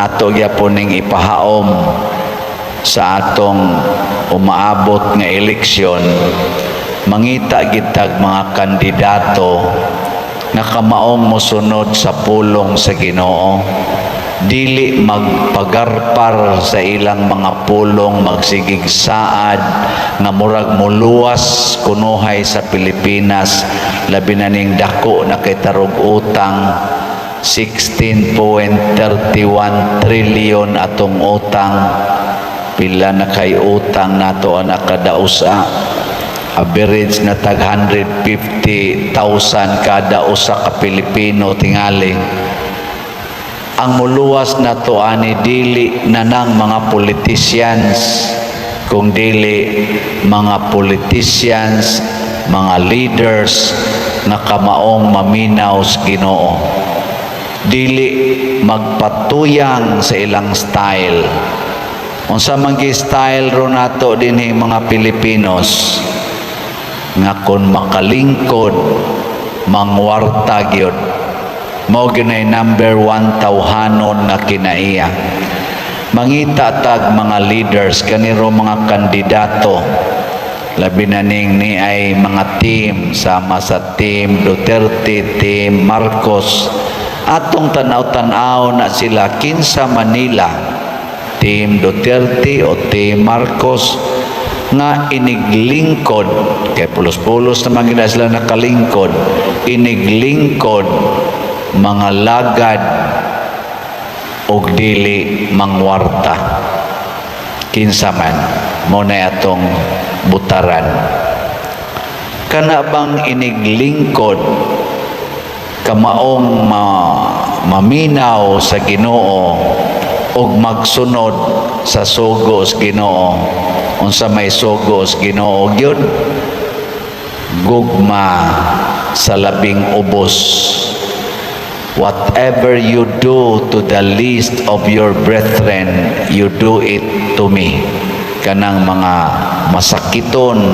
Ato gyapon ning ipahaom sa atong umaabot nga eleksyon, mangita gitag mga kandidato nga kamaong mosunod sa pulong sa Ginoo, dili magpagarpar sa ilang mga pulong, magsigig saad nga murag muluwas kunuhay sa Pilipinas, labi na ning dako na kay tarog utang, 16.31 trillion atong utang. Pila na kay utang nato ang nakadausa? Average na tag 150,000 kada usa ka Pilipino tingali. Ang muluwas nato ani, dili na nang mga politicians, kung dili mga politicians, mga leaders nga kamaong maminaw sa Ginoo, dili magpatuyang sa ilang style. Unsa man gi style ro nato dinhi, mga Pilipinos, nga kon makalingkod, mangwarta gyud? Mao ginay number one tawhanon nga kinaiya. Mangita tag mga leaders kaniro, mga kandidato, labi na ning ni ay mga team, sama sa Team Duterte, Team Marcos. Atong tanaw-tanaw na sila, kinsa Manila, Team Duterte o Team Marcos, nga iniglingkod, kay pulos-pulos naman gina sila nakalingkod, iniglingkod, mga lagad og dili mangwarta. Kinsa man mo na atong butaran? Kana bang iniglingkod, kamaong maminaw sa Ginoo ug magsunod sa sugo sa Ginoo? Unsa may sugo sa Ginoo gyud? Gugma sa labing ubos. "Whatever you do to the least of your brethren, you do it to me." Kanang mga masakiton,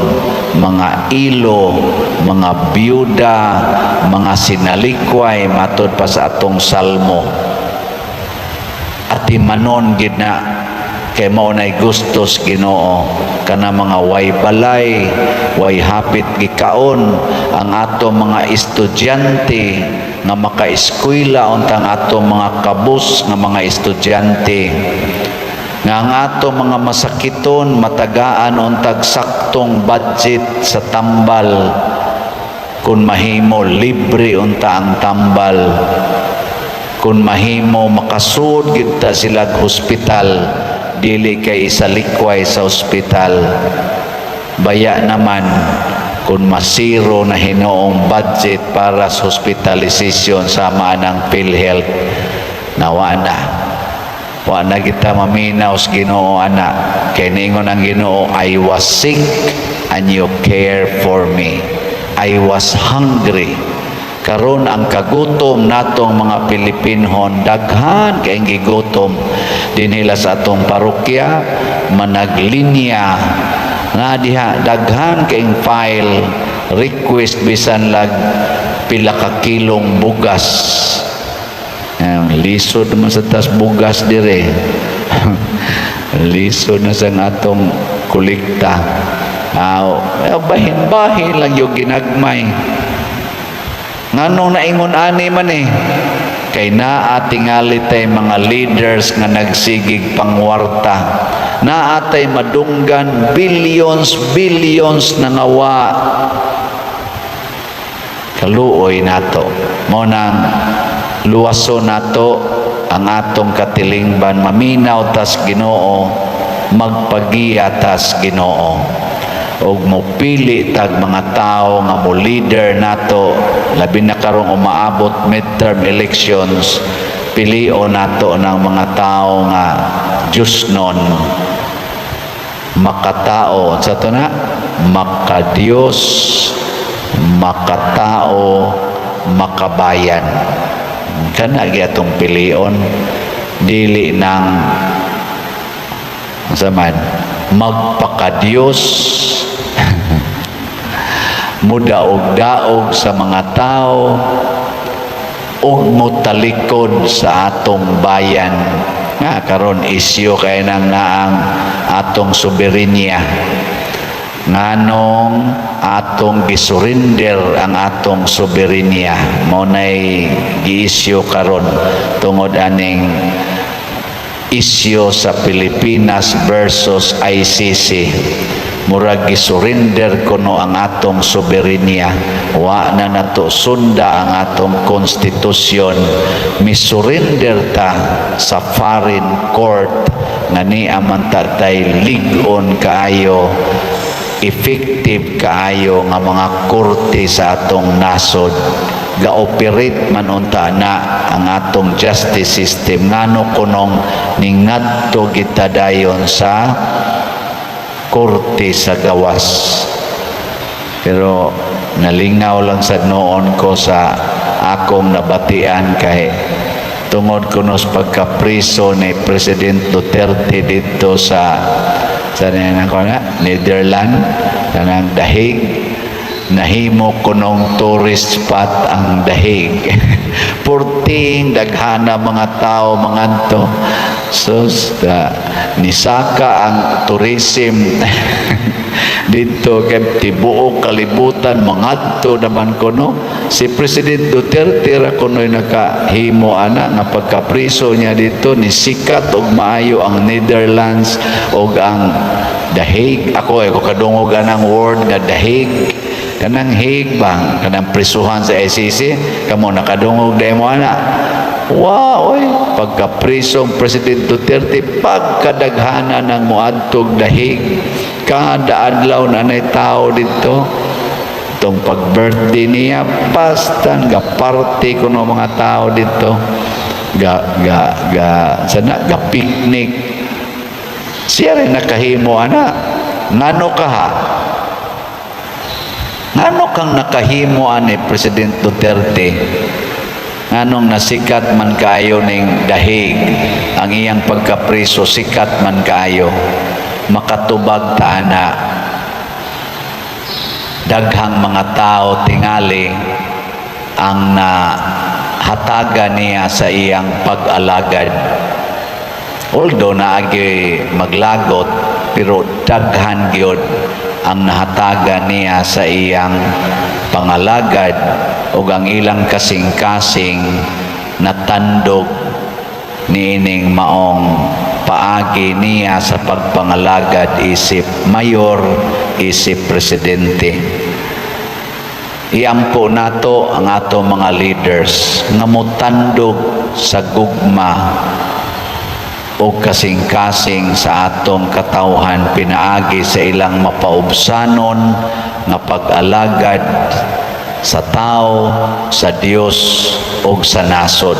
mga ilo, mga byuda, mga sinalikway, matod pa sa atong salmo. Atimanon gid na kay mao nay gustos Ginoo. Kana mga way balay, way hapit gikaon, ang ato mga estudyante nga makaeskwela untang ato mga kabus nga mga estudyante, nga ang ato mga masakiton matagaan untag saktong budget sa tambal, kung mahimo libre unta ang tambal, kung mahimo makasud gid ta sila hospital, dili kay isalikway sa ospital. Baya naman kung masiro na hinoong budget para sa hospitalization sama ng PhilHealth. Nawa na, wa na kita maminaw sa Ginoo ana, kay niingon ang Ginoo, "I was sick and you care for me. I was hungry." Karon ang kagutom natong mga Pilipinhon, daghan kay gigutom dinhila sa atong parokya, managlinya nga diha, daghan kayong file request, bisan lag pila ka kilong bugas. Lisod naman sa tas bugas dire. Lisod na sa atong kolekta. Ah, bahin-bahin lang yung ginagmay. Nganong naingon ani man eh? Kay naa tingali tay mga leaders nga nagsigig pangwarta. Naa tay madunggan billions, billions na ngawa. Kaluoy nato. Mao nang luwaso nato ang atong katilingban, maminaw tas Ginoo, magpagiya tas Ginoo ug mopili tag mga tao nga mo leader nato, labi na karong umaabot midterm elections. Pilion nato ng mga tao nga Diyosnon, makatao sa to na, makadiyos, makatao, makabayan. Kana gyatong pilion, dili nang unsa man, magpakadiyos, mudaog-daog sa mga tao ug motalikod sa atong bayan. Karon isyu kay nang naang atong soberenya. Nganong atong gisurrender ang atong soberenya? Mao nay giisyu karon tungod aning isyu sa Pilipinas versus ICC. Murag gisurrender kuno ang atong soberenya. Wa na nato sunda ang atong konstitusyon. Misurrender ta sa foreign court nga niya man ta tay lig-on kaayo, effective kaayo nga mga korte sa atong nasod. Ga-operate man unta na ang atong justice system. Ngano kunong ningadto kita dayon sa korte sa gawas? Pero nalingaw lang sa noon ko sa akong nabatian kay tungod kuno sa pagkapriso ni President Duterte dito sa ko na Netherlands, kanang The Hague. Nahimo kunong tourist spot ang The Hague. Purting daghana mga tao mangadto. Sus, da, nisaka ang tourism dito kay tibuok kalibutan mangadto naman kuno. Si President Duterte ra kuno'y nakahimo ana nga pagkapriso niya dito, ni sikat og maayo ang Netherlands og ang The Hague. Ako ay ko kadungog anang word nga The Hague, kanang Hague bang kanang prisuhan sa ICC. Kamo, nakadungog dahil mo ana? Wow, oy, pagkaprisong President Duterte, pagkadaghana ng muadtog The Hague, kada adlaw na nay tao dito. Itong pag-birthday niya, pastan, ga party kuno mga tao dito. Ga, ga, ga, sana, ga picnic. Siya rin nakahimo ana. Ngano ka ha? Ngano kang nakahimo ani President Duterte? Nganong nasikat man kaayo ning The Hague, ang iyang pagkapriso sikat man kaayo? Makatubag ta ana, daghang mga tao tingali ang nahatagan niya sa iyang pag-alagad. Although naagi maglagot, pero daghan gyud ang nahatagan niya sa iyang pangalagad ug ang ilang kasing-kasing natandog niining maong paagi niya sa pagpangalagad isip mayor, isip presidente. Iampo nato ang ato mga leaders nga motandog sa gugma o kasing-kasing sa atong katawhan pinaagi sa ilang mapaubsanon nga pag-alagad sa tao, sa Dios ug sa nasod.